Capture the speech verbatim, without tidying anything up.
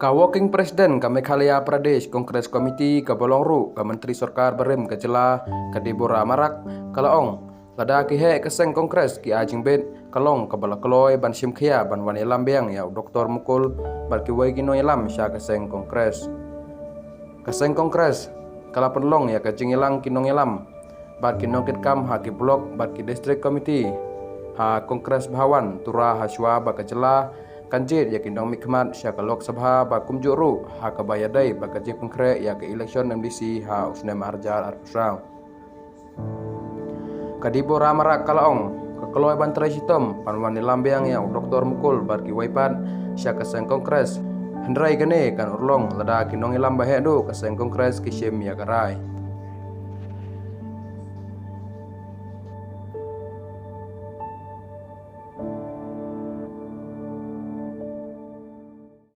Ka Working President ka Meghalaya Pradesh Congress Committee kaba long ruh ka Myntri Sorkar barim ka jylla, ka Deborah Marak, ka la ong, lada ki heh ka seng Congress ki ai jingbit, ka long kaba la kloi ban shim khia ban wan ïalam biang ïa u Doktor Mukul bad kiwei ki nongïalam sha ka seng Congress. Ka seng Congress ka la pynlong ïa ka jingïalang ki nongïalam bad ki nongkitkam ha ki block bad ki district committee ha Congress Bhawan, Tura, ha shuwa ba ka jylla kan jied ïa ki nongmihkhmat sha ka Lok Sabha, ba kumjuh ruh ha kaba ïadei bad ka jingpynkhreh ïa ka election M D C ha u snem arhajar arphew saw. Ka Deborah Marak ka la ong, ka kloi ban trei shitom ban wan ïalam biang ïa u Doktor Mukul bad kiwei pat sha ka seng Congress, hynrei kane kan urlong lada ki nongïalam ba heh duh ka seng Congress ki shim ïa ka rai.